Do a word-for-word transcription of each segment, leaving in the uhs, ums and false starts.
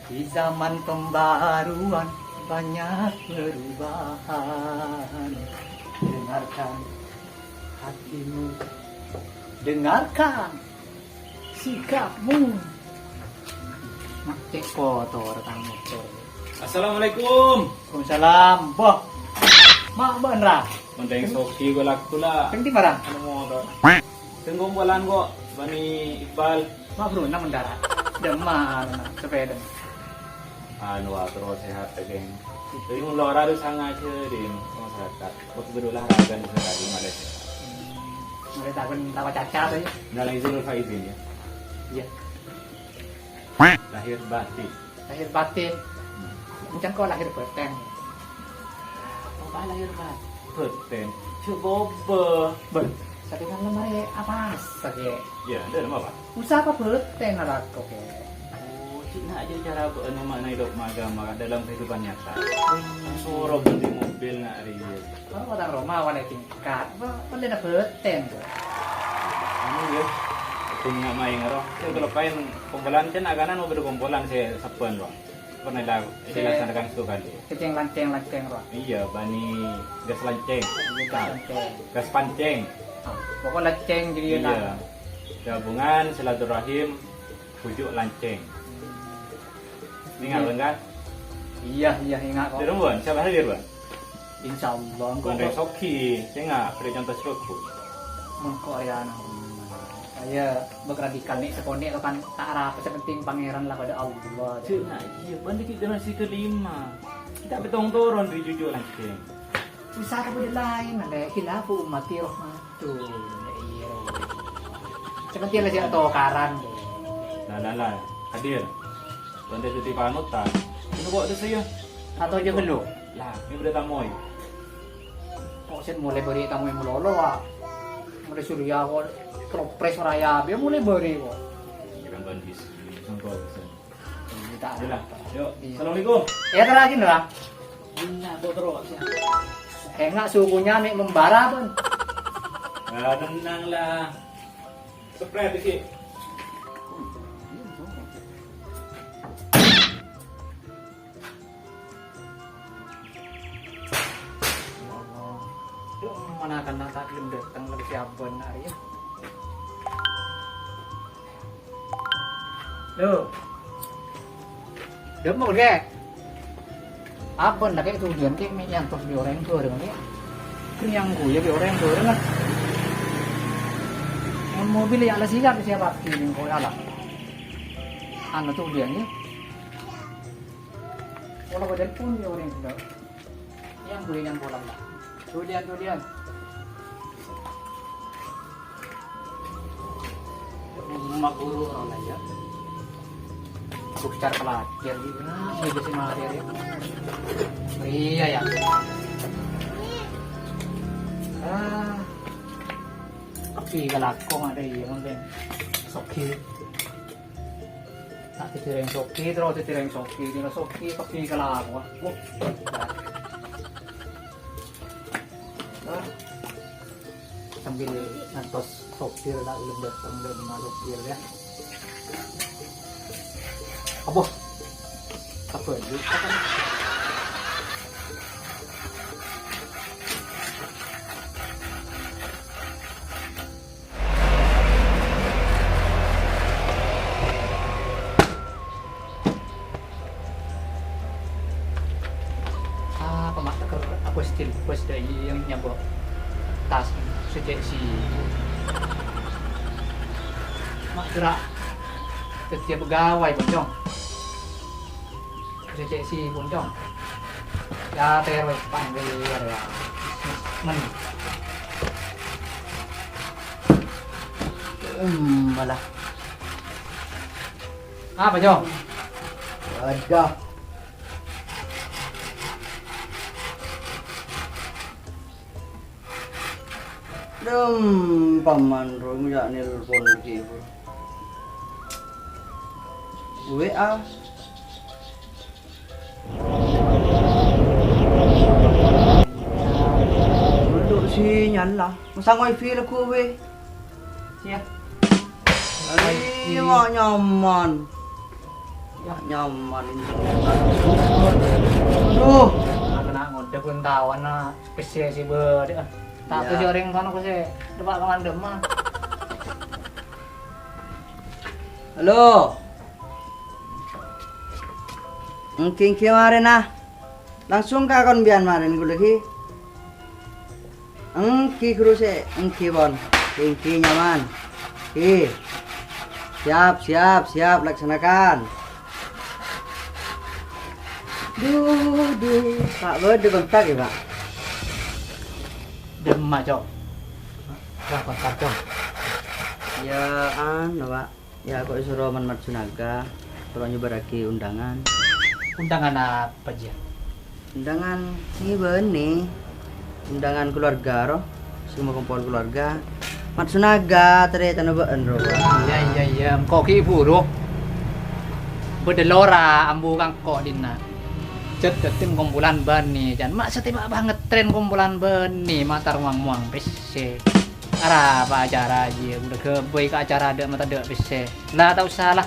Di zaman pembaruan banyak perubahan. Dengarkan hatimu, dengarkan sikapmu. Mak, cek kotor kan motor. Assalamualaikum. Waalaikumsalam. Boh. Mak, bân ra? Mending sogi gue lagu lah. Pèng di marang? Anu motor. Tenggung bulan kok, Bani Iqbal. Mak, bro, nang mendara. Deman, sepeda. Anu, ah, terus sehat, geng. Jadi, mun lara harus sangaja di masyarakat. Waktu berolahraga di sekali, malah sehat. Hmm. Mulai tahun tawa caca tuh, ya? Nah, izin Faizin, ya. Iya. Lahir batin. Lahir batin. Hmm. Encen kok lahir bâtèn. Apa lahir bâtèn? Bâtèn. Coba. Bâtèn. Tapi kan lemari apa saja? Ya, ada nama apa? Usaha apa bâtèn, Rako, ke? Oh, cina aja cara bâ'na maknai dogma agama dalam kehidupan nyata. Hmm. Soro beli mobil nggak real. Oh, orang Roma, wana tingkat. Apa, apa lena bâtèn, kok? Anu, ya. Aku nggak main, roh. Saya kalau main kumpulan, kan akanan mau berkumpulan, saya sabbhân, roh. Pernah lah, saya laksanakan satu kali. Keceng lanceng, lanceng, roh. Iya, bani gas lanceng. Gas lanceng. Gas panceng. Ah, pokok lanceng jadi. Iya. Gabungan silaturahim, pucuk lanceng. Ingat, iya. Kan? Iya, iya, ingat kok. Terus, Bun, siapa hadir, Bun? Insyaallah, engko' Bun Sogi, sing nggak beri contoh sebagus. Engko' ya, nah, saya berradikal nih, sekonek itu kan tak rapi, yang penting pangeran lah pada Allah. Cek, nah, iya, Bun, ini generasi kelima. Kita betong turun di cucu lagi. Usaha pada lain, ada khilafu ummati rahmatun. Iya, roh. Seperti aja tokaran. Lah, lah, lah, hadir. Bun jadi panutan. Ini kok ada saya? Atau aja belum? Lah, ini udah tamoy. Kok sen mulai beri tamoy melolo, Wak? Mulai Surya kok kropres raya, dia mulai beri kok. Ini kan Bun bis, ini kan Bun bis. Iya, tak ada. Yuk. Iya. Assalamualaikum. Ya, tak lagi, lah. Enggak, kok terus, ya? Enggak, sukunya nih membara, Bun. Ya, tenang lah. Spray dikit. Ya Allah. Duh, mana kan tak belum datang lagi si Abon hari ya. Loh. Demo, Gek. Apa ndak kayak tujuan kayak me' nyantos bi' orèng bârâng, kayak. Kan yang gue ya bi' orèng bârâng, kan. Yang mobil ya ala sikat siapa? Ini kok ala. Anu tujuannya. Kalau gue telepon ya orèng, enggak. Yang gue yang bolang, lah. Tujuan, tujuan. Rumah guru orang aja. Bukcar pelajar gitu. Nah, ini bisa mati hari. Iya ya. Ah. Tapi kalau aku nggak ada iya, mungkin. Sogi. Tak ditereng Sogi, terus ditereng Sogi, ditereng Sogi, tapi kalau aku. Wah. Nah. Sambil ngantos sopir lah, belum datang, belum masuk sopir ya. Apa? Apa ya? Ah, pemateker aku still bos dari yang nyambut tas sejak si mak gerak setiap pegawai boncong sejak si boncong ya terus panggil ya men hmm, malah Apa, Jo? Ada. Dem, paman Rum ya nelpon lagi, Bro. W A. Duduk sinyal lah. Masang wifi lah gue. Siap. Ayo, nyaman. Nyaman ini. Aduh, kena ngodek pun tawana pesse sè bâdâ. Ta' Iya. Terros orèng sono kok sè dâpa' ka mandhâmma. Halo. Èngghi, èngghi marèna. Langsung ka kon biyân marèn ghulâ ghi. Èngghi, ghuru sè èngghi, pon. Èngghi, nyaman. Èngghi. Siap, siap, siap, laksanakan. Duh, duh. Pak, bâdâ kontak ya, Pak? Dâmma, Cong. Wah, kontak, Cong. Ya, anu, Pak. Ya, kok èsoro man Mat Sunaga, soro nyebbhârraghi undangan. Undangan apa, Jâ? Undangan ngibâne. Undangan keluarga, ro. Sè makompol keluarga. Mat Sunaga, tarètanna bâ'ân, ro. Iyâ, iyâ, iyâ. Engko' ghi' buru. Bâdâ lora ambu ka engko' dinna'. Jhât dhâddhi kompolan bâ'ân, can. Ma' satèya bâ' ngetrèn kompolan bâ'ân, ma' ta' rowang-mowang pèssè. Arapa acara jiyâ, bâdâ ghâbây ka acara dâ' ma' tadâ' pèssè. La, ta' osa la.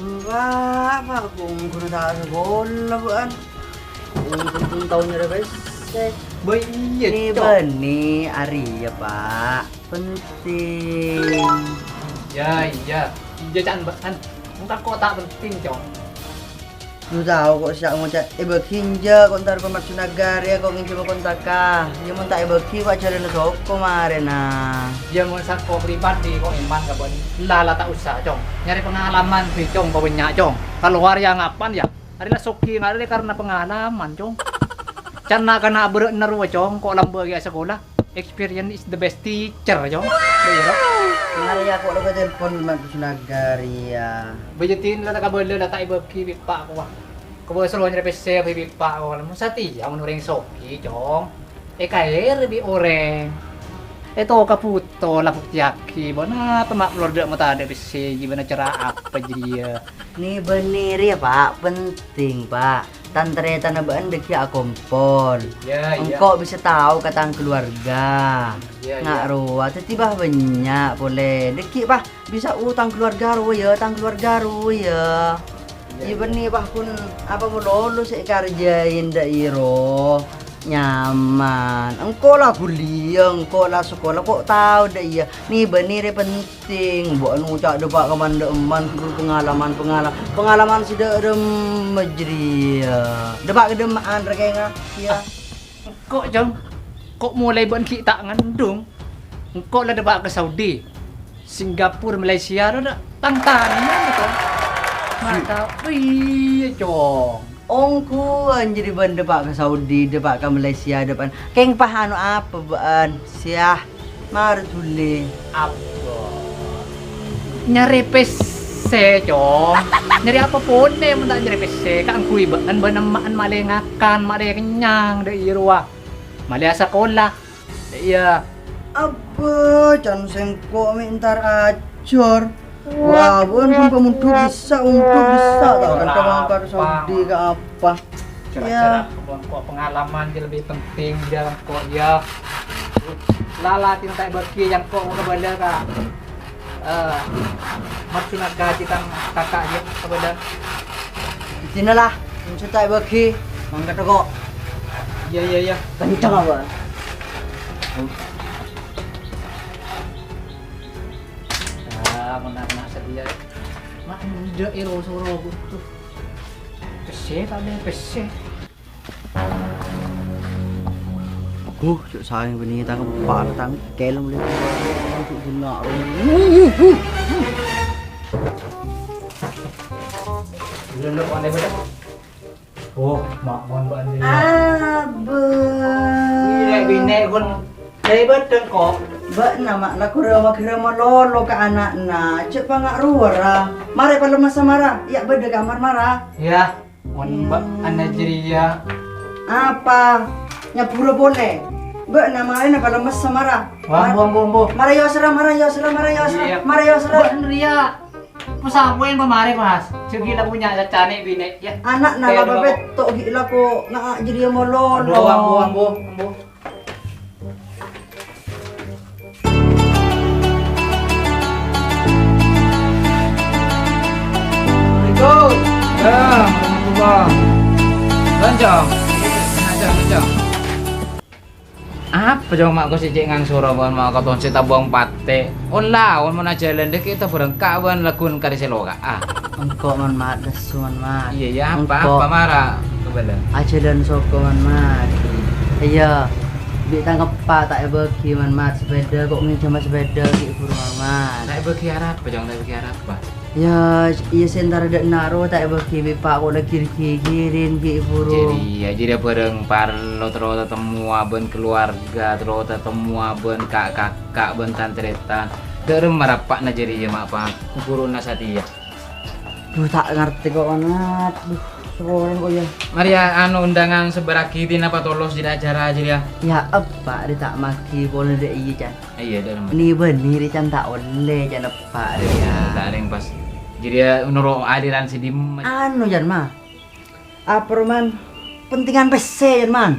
Enggak, Pak. Kong ghuru ta' sakola, bâ'ân. Kong ghuru tao nyarè pèssè. Bâ iyâ, Cong. Ngibâne arèya, Pak. Penting. Iyâ, iyâ. Iyâ, can, bâ'ân. Engko' ta' penting, Cong. Lu tao kok sè ngoca' èbâghi enjâ', kok entar kok Mat Sunaga rèya kok ngènjhâma kontaka. Iyâ mon ta' èbâghi kok ajhâlâna soko marèna. Iyâ mon sako pribadi kok èman ka bâ'ân. La, la ta' osa, Cong. Nyarè pengalaman sè, Cong, kok bânnya', Cong. Kalowar ya ngapan ya? Arè la soghi ngarè karena pengalaman, Cong. Can na'-kana' bârâ'na rowa, Cong, kok lambâ' ghi' asakola. Experience is the best teacher, Cong. Bâ iyâ, ro? Mara ya, kok lo ka telepon Mat Sunaga rèya. Bâ iyâ, Tin, la ta' kabâlâ, la ta' èbâghi bi' eppa' kowa. Kowa soro nyarè pèssè bi' eppa' kowa. Mon satèya mon orèng soghi, Cong. Èkaèrè bi' orèng. Ètoka bhuto la buktèyaghi. Ponapa ma' lor dâ' ma' tadâ' pèssè, ghibâna cara apa jârèya? Ngibâne rèya, Pak, penting, Pak. Tan-tarètanna bâ'ân dâggi' akompol. Iyâ, iyâ. Engko' bisa tao ka tang keluarga. Iyâ, iyâ. Nga' rowa, dhâddhi bâ bânnya' polè. Dâggi', Pak, bisa, "Oh, tang keluarga rowa, ya, tang keluarga rowa, ya." Iyâ, iyâ. Iyâ, bânnè, Pak, ghun apa malolo sè èkarjâi dâ' iyâ, ro. Nyaman. Engko' la ghuliyâ, engko' la sakola, kok tao dâ' iyâ. Ngibâne rèya penting. Sèng, bâ'ân ngoca' dâpa' ka mandhâ' emman, pengalaman-pengala-, pengalaman sè dâ' remma jârèya. Dâpa' ka dâmma'an, rèkengnga, iyâ. Engko', Cong. Kok molaè bâ'ân ghi' ta' ngandung? Engko' la dâpa' ka Saudi, Singapura, Malaysia, ro, dâ', tang-tangan, Cong. Ma' tao, iyâ, Cong. Ongghuwân jârèya bâ'ân dâpa' ka Saudi, dâpa' ka Malaysia, dâpa'. Kèng pas anu apa bâ'ân? Siyah, mara dhuli. Apa? Nyarè pèssè, Cong. Nyarè apa ponè mon ta' nyarè pèssè? Kaangghuy bâ'ân, bâ'ân emma'an malè ngakan, malè kennyang, dâ' iyâ rowa. Malè asakola. Iyâ. Abbâ, can sèngko' mè' entar ajhâr. Wah, bun, bun, pamundhuk bisa, undhuk bisa, ta'? Kan ka mangkat Saudi ka apa? Iyâ. Kok pengalaman sè lebih penting, iyâ, kok, iyâ. Lala, tin, ta' èbâghi, yang kok, kabâlâ ka, eh, Mat Sunaga, cè' tang kaka', iyâ, kabâlâ. Dinala, maksud ta' èbâghi, mangkat kok. Iyâ, iyâ, iyâ. Kenceng apa? Ah, mon na'-kana' sadhiyâ. Ma' enjâ' è ro-soro, butuh. Pèssè, ta' bâdâ pèssè. Huh, cuk, saèng bânnè tang kepala, tang kelem lè. Cuk, guna. Lho, lho, anè bâdâ. Oh, ma' mon bâ'ân. Abbâ. Binè', binè', ghun. Dâri bâdâ, kok. Bâ'na, ma', la ghurâ-maghurâ malolo ka ana'na. Cè' panga' rowa, ra. Marè palemma samara. Iyâ, bâdâ kamar mara. Iyâ, mon bâ'ân jârèya. Apa? Nyabura polè. Bâ'na marè na palemma samara. Wah, ambo, ambo, ambo. Mara, iyâ, sera, mara, iyâ, sera, mara, iyâ, sera. Iyâ. Mara, iyâ, sera. Bâ'ân rèya. Pas sampèyan pamarè, Mas. Jâ' ghi' la bânnya' cacanè binè', yâ. Ana'na la bâbâtto' ghi' la ko' nga' jârèya malolo. Adu, ambu, ambu, ambu. Assalamualaikum. Ya, warahmatullah. Loncong. Loncong, loncong. Apa, Cong, ma' ko' sè cè' ngangsor bân ma' ko' tonsè tabâng patè? On-laon mon ajhâlân dhâggi' ta' bârângka' bân lagghu'en karè sè loka'a. Engko', Man Mat, lesso, Man Mat. Iyâ, iyâ, apa, Engko'. Apa mara? Kabâlâ. Ajhâlân soko, Man Mat. Iyâ, bi' tang eppa' ta' èbâghi, Man Mat. Sepèda, ko' ngènjhâmâ sepèda ghi' bhuru, Man Mat. Ta' èbâghi arapa, Cong? Ta' èbâghi arapa? Ya, iyâ, sè entara dâ' naro ta' èbâghi bi' eppa' ko' laghi' ghigirin ghi' bhuru. Jârèya, jârèya bârâng parlo terro tatemmowa bân keluarga, terro tatemmowa bân ka'-, kaka' bân tan-tarètan. Dâ' remma ra eppa'na jârèya, ma' pa-, kuburuna satèya. Duh, ta' ngartè ko', Mat. Duh, saporana ko', ya. Marè, ya, anu, undangan sebbhârraghi dinapa tolos jârèya acara jârèya. Ya, eppa' rè ta' maghi polè rè iyâ, Can. Iyâ, dâ' remma. Ni-bâni rè, Can, ta' ollè, Can, eppa' rè, Iyâ, ya. Ta' rèng pas. Jârèya noro' aliran sè dimma? Anu, Can, Ma. Apa, ro, Man? Pentingan pèssè, Can, Man.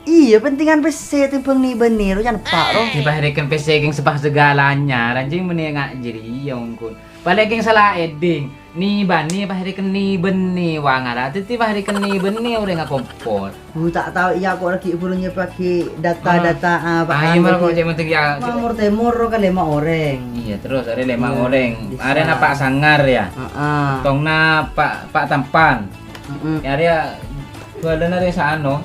Iyâ, pentingan pèssè tèmbhâng ni-bâni, ro, Can, eppa', ro. Dipaherrèkèn pèssè kèng sepa segalanya, ranjing mènè nga' jârèya, ongkon. Palèng kèng sala èdhing. Ni-bâni paherrèkèn ni-bâni, wangara. Dhâddhi paherrèkèn ni-bâni orèngnga kompol. Bu, ta' tao, iyâ, ko' laghi' bhuru nyèpaghi data-data, Ah. apa, Ah, iyâ, anu, mara, ko' laghi'. Cè' menteng, ya. Mamor Tèmor ro ka lèma' orèng. Iyâ, terros arè lèma' Iyâ, orèng. bisa. Arèna Pa' Sangar, ya. Heeh. Tongna Pa', Pa' Tampan. Heeh. Ya, arèya bhâlâna arè sano.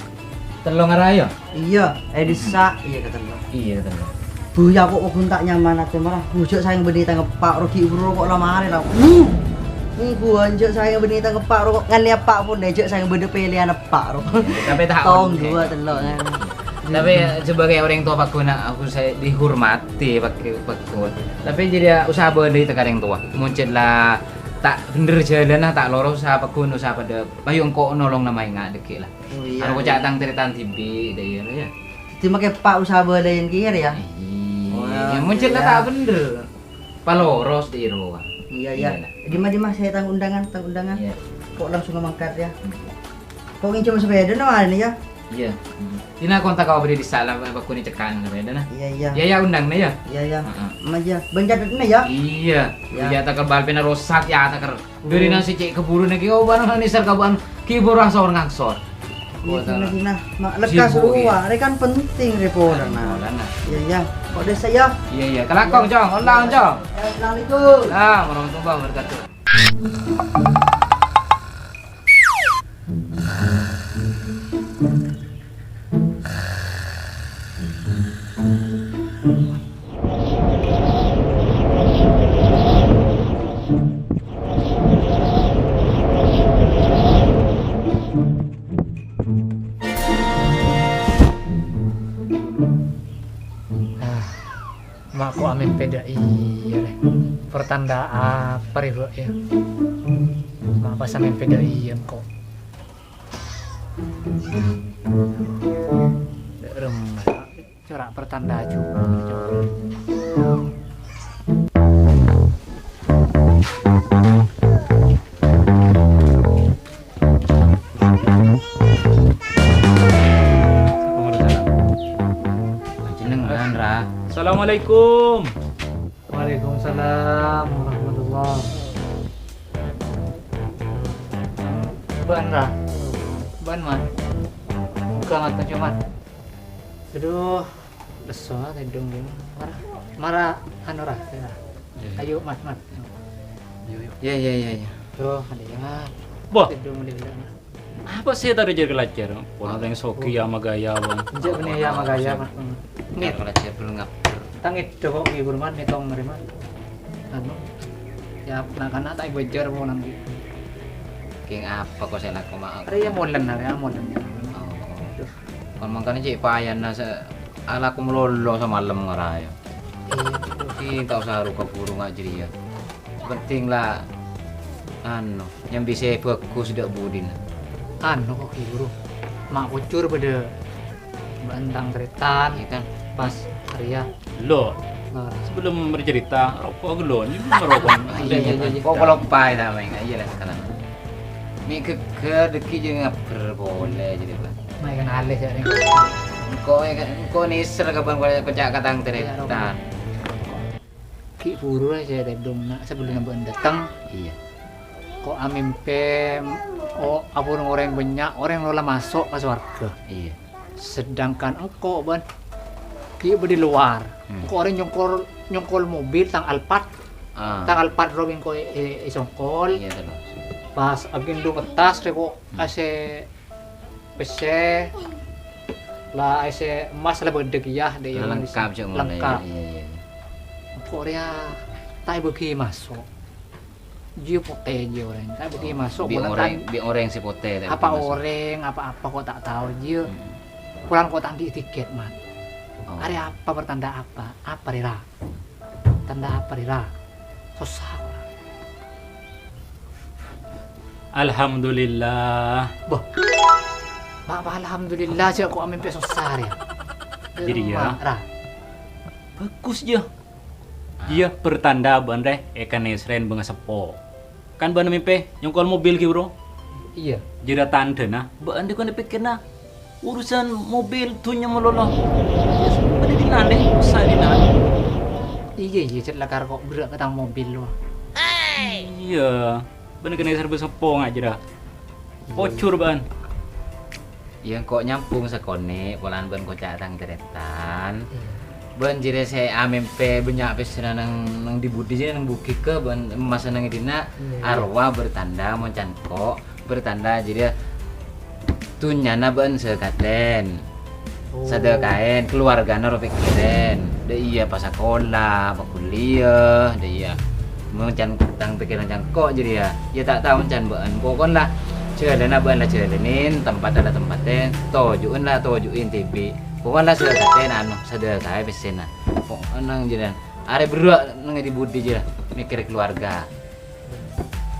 Tello ngara, ya? Iyâ, è dissa', iyâ, katello. Iyâ, katello. Bu, ya, ko' paggun ta' nyaman atè, mara. Bu, jhâ' saèng bânnè tang eppa', ro, ghi' bhuru ko' la marè, la. Bu, bu, jhâ' saèng bânnè tang eppa', ro, ko' nganè eppa' polè, jhâ' saèng bâdâ pèlèyan eppa', ro. Tapè ta' Tong ongghu. Duwâ', tello', kan. Tapè sebagai orèng towa paggun, aku saya dihormati, paggun. Tapè jârèya usaha bâlâi ka orèng towa. Mon cè' la ta' bhender jhâlânna, ta' loros, usaha paggun, usaha padâ. Payu engko' nolong namaè nga' dhâggi' la. Oh, iyâ, Aro iyâ. Koca'na tang-tarètan dhibi', dâ' iyâ, ya. Dhâddhi makè eppa' usaha bâlâi kèya, ya? Iyâ. Wah, Ya, mon cè' la iyâ. Ta' bhender. Paloros dhi' rowa. Iyâ, iyâ. Iyâ, la. Dimma, dimma, saya tang undangan, tang undangan. Iyâ. Ko' langsung mangkat, ya. Hmm. Ko' ngènjhâm sepèdana marèna, ya? Iyâ. Hmm. Dina kontak ka bâdâ dissa' la, bâkona cekkan sepèdana. Iyâ, iyâ. Iyâ, ya, undangna, ya. Iyâ, iyâ. Heeh. Ma, iyâ. Bân catetna, ya? Iyâ. Iyâ. Iyâ, takèr bal pèna rosak, ya, takèr. Dhâri nang sè cè' kabhuru nèkè, oh, barang nèser ka bân, ghi' bhuru asor ngangsor. Iyâ, Wah, sina, salah. Sina. Ma, lekkas Sibuk, rowa, iyâ. Rè kan penting, rè, polana. Polana. Iyâ, iyâ. Kok desa, ya? Iyâ, iyâ. Kalangkong, Cong. Olah, Cong. Assalamualaikum. Waalaikumsalam warahmatullahi wabarakatuh. Ah, ma' ko' amèmpè dâ' iyâ, rè. Pertanda apa, rè, Bâ', ya? Ma' pas amèmpè dâ' iyâ, engko'. Dâ' remma. Cora' pertanda jhughân, cora'. Jenengan, Ra. Assalamualaikum. Waalaikumsalam warahmatullah. Bân, Ra. Bân, Mat. Buka mata, Mat. Aduh, lesso, ah, tèdung gini. Mara, mara, anu, Ra, ya. Iya, iya. Ayo, Mat, Mat. Iya, iya. Iya, iya, iya, iya. Tuh, ada ya. Wah. Tèdung di belakang. Apa sih tadi jadi kelajar? Orang yang sogi ya magaya, Bang. Enjak bener ya magaya, Mat. Ngit. Kelajar belum ngap. Tang ngit dong kok, Mat, nih, tong, Mat. Anu, ya, nak-nak tak belajar mau nanti. Kèng apa kok saya laku, Mak? Ada ya molen, ada ya molen. Oh. Aduh. Kon mangkana cè' payana sè alaku malolo samalem ngara ya. Iyâ, ta' osa arowa kabhuru nga' jârèya. Penting la, anu, nyambi sè bhâghus dâ' budina. Anu kok, Ki Guru. Ma' pojhur padâ bân tang-tarètan. Iyâ, kan? Pas arèya. Lo, nah, sebelum bercerita, roko' ghâllu, ini belum roko'. Iyâ, iyâ, iyâ, iyâ. Kok kaloppaè ta', Meng? Iyâ, lah, sekarang. Mi' ghâgghâr, dâgghi' jâ' ngabbher polè, jârèya, Pak. Mai kenalè, jârèya. Engko', engko' nèser kapan koca' ka tang-tarètan. Ghi' buru la, jâ' tèdung, na', sebelum bâ'na dâteng. Iyâ. Amèmpè, oh, ampon orèng bânnya', orèng lo la maso' ka sowarghâ. Iyâ. Sedangkan engko', bân, ghi' bâdâ è lowar. Hmm. Engko' orèng nyongkol, nyongkol mobil tang Alphard. Ah. Tang Alphard rowa engko' è, è, èsongkol. Iyâ, terros. Pas aghindhu ngettas rè ko' Hmm. asè pèssè, la asè emmas la bâdâ kèya, dâ' La iyâ lengkap, cè' molaè. Lengkap. Iyâ, iyâ, iyâ. Engko' rèya ta' èbâghi maso'. Jiyâ potè jiyâ orèng. Ta' èbâghi Oh, maso', bi' polana orèng, tan-, bi' orèng sè potè, ta' apa èbâghi maso'. Orèng, apa-apa ko' ta' tao jiyâ. Hmm. Polana ko' ta' andi' tiket, Mat. Oh. Arè apa, pertanda apa? Apa rèya? Tanda apa rèya? Sossa ko'. Alhamdulillah. Bâh. Ma' apa alhamdulillah, jhâ' ko' amèmpè sossa rèya. Jadi, ya. Ma-, ra. Bhâghus, jiyâ. Jiyâ, pertanda bâ'na rè èkanèserrè bângaseppo. Kan bâ'na mèmpè nyongkol mobil ghi', Bro? Iyâ. Jârèya tandhâna bâ'na rè kona pèkkèrra urusan mobil dhunnya malolo. Bâdâ dinna' rè, urusan dinna'. Iyâ, iyâ, cè' lakar ko' berrâ' ka tang mobil lo. Iyâ, bâ'na kènè' sarbâ seppo nga' jârèya. Iyâ. Pojhur bâ'na. Iyâ, engko' nyambhung sakonè', polana bâ'na koca' tang tarètan. Iyâ. Bâ'na jârèya sè amèmpè bânnya' pèssèna neng, neng di-budi jârèya neng bukit ka, bâ'na emmas neng è dinna', Iyâ, iyâ. Arowa bertanda mon can ko', bertanda jârèya dhunnyana bâ'na sè katèn. Oh. Sadhâkaèn, keluargana ro pèkkèrèn. Dâ' iyâ pasakola, pakuliah, dâ' iyâ. Mon can tang pèkkèran can ko' jârèya, iyâ ta' tao mon can bâ'na. Pokokna jhâlâna bâ'na la jhâlânin, tempatta la tempattè, toju'na la toju'in dhibi'. Pokokna sè katèn anu, sadhâkaè pèssèna. Pokokna jârèya, arè berrâ' neng è di-budi jârèya, mèkkèrè keluarga.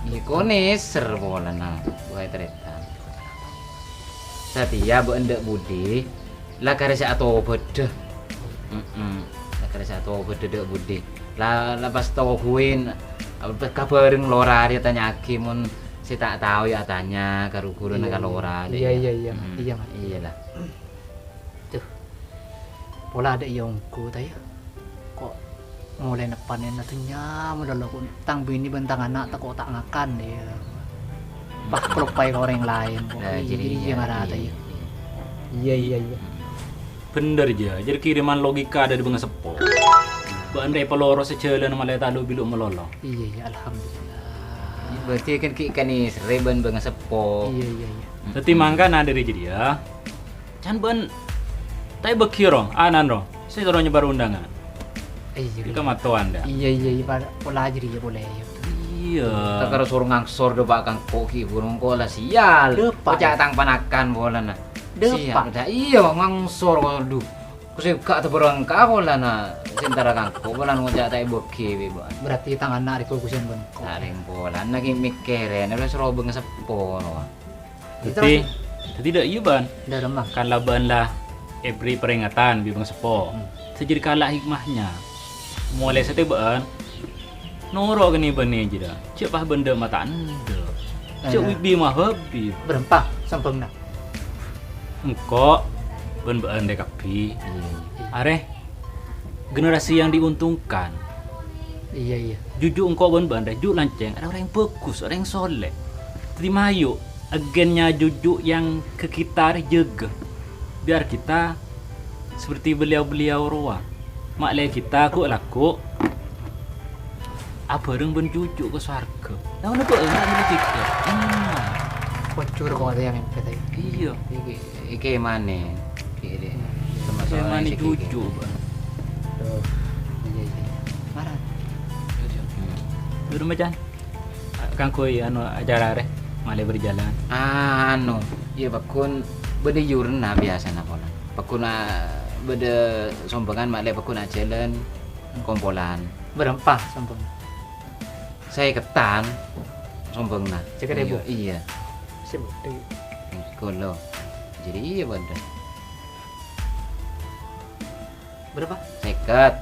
Iyâ, kènèser polana, wahai tarètan. Satèya bâ'na dâ' budi, la karè sè atobhâdhâ. Mm-mm. La karè sè atobhâdhâ dâ' budi. La, la pas toguin, apa, ka bhâreng lora rèya tanya'aghi mon sè ta' tao iyâ atanya ka ru-ghuruna Iyâ, ka iyâ. lora Iyâ, rèya. iyâ, iyâ. Mm-mm. Iyâ, Mat. Iyâ la. Duh. Pola dâ' iyâ ongghu ta' iyâ? Ko' molaè neppanèna dhunnya malolo, ko' tang binè bân tang ana' tako' ta' ngakan, iyâ. Pas kaloppaè ka orèng laèn, ko'. Nah, Iyâ, jârèya iyâ, iyâ, mara ta' iyâ, iyâ? iyâ. Iyâ, iyâ, iyâ. Bhender, jâ. Jârèya kiriman logika dâri bângaseppo. Bâ'na rè palorosè jhâlân malè talu bilu' malolo. Iyâ, iyâ, alhamdulillah. Berarti kan ki-, kènèserrè bân bângaseppo. Iyâ, iyâ, iyâ. Dâddhi mangkana dâri jârèya, Can bâ'na ta' èbâghi, ro, ana'na, ro, sè terro nyebar undangan. Iyâ, Ika iyâ. Matowan, dâ'. Iyâ, iyâ, iyâ, pa-, pola jârèya polè, iyâ. Iyâ. Ta' karo sor ngangsor dâpa' kangko' ghi' burung kola sial. Dâpa'. Oca' tang panakan polana. Dâpa'. Sial, dâ'. Iyâ, ngangsor, waduh. Ko' sè ga' tebârângka polana sè entara kangko' polana ngoca' ta' èbâghi, bi' bâ'na. Berarti tang ana' rè ko' ghusèn bân ko'. Ta' rèng polana ghi' mèkkèrè, nèbâ soro bângaseppo, ro. Dâddhi, Terros? Dâddhi dâ' iyâ, bân. Dâ' remma. Kan la bân la èbri peringatan bi' bângaseppo. Hmm. Sè jârèya kala' hikmahnya. Molaè satèya bân, noro' kènè bânnè jârèya. Jhâ' pas bân dâ' mata endâ'. Jhâ' Ana. Wibi mahabi. Bârâmpa sambhângna. Engko' bân bân rè kabbhi. Iyâ. Arè generasi yang diuntungkan. Iyâ, iyâ. Juju' engko' bân bân rè, ju' lancèng, arè orèng bhâghus, orèng soleh. Dâddhi mayu', agennya juju' yang ke kita rè jâgâ. Biar kita seperti beliau-beliau rowa. Ma'lè kita ghu'-lagghu' abhâreng bân juju' ka sowarghâ. Lah, ono bâ'na mèlè tiga. Hmm. Pojhur kok ada yang mèmpè tadi. Iyâ. Iki, iki manè. Iki, iki. Sama-sama Iki manè iki, iki. Juju', Pak. Tuh. Iyâ, iyâ. Mara. Iyâ, iyâ. Hmm. Dulu, Macan. Kanggo, anu, acara arè malè berjalan. Anu, iyâ, pagghun bâdâ yurna biyasana pola. Pagghun, ah, bâdâ sombhângan malè pagghun ajhâlân kompolan. Bârâmpa sombhângna? Sèkettan sombhângna. Sèket èbu? Iyâ, iyâ. Sè bâdâ. Engko' lo. Jadi iyâ bâdâ. Berapa? Sèket.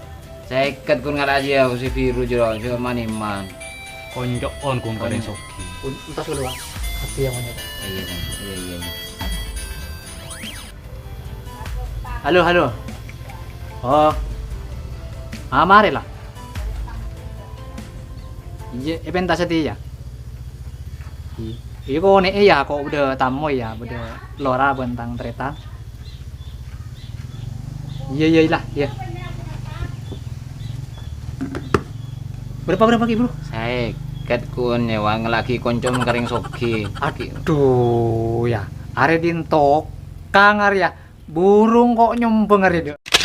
Sèket ghun ngala' jiyâ, sè biru jârèya, sè man-èman. Konco'on ghun karè Kon- soghi. Un-, entos dulu, Pak. Hati yang mana, Pak? Iyâ, Bang. Iyâ, iyâ, iyâ. Halo, halo. Oh. Ah, marè la. Iyâ, èpènta satèya. Iyâ, konè'è yâ, ko' bâḍâ tamoy yâ, bâḍâ lora bân tang tarètan. Iyâ, iyâ, iyâ lah, iyâ. Berapa, berapa, Ki, Bro? Sèket, Kun, nyèwangaghi koncom ka rèng soghi. Adhu, yâ. Arè ḍinto kang arè yâ. Burung ko' nyombhâng arè ḍâ'.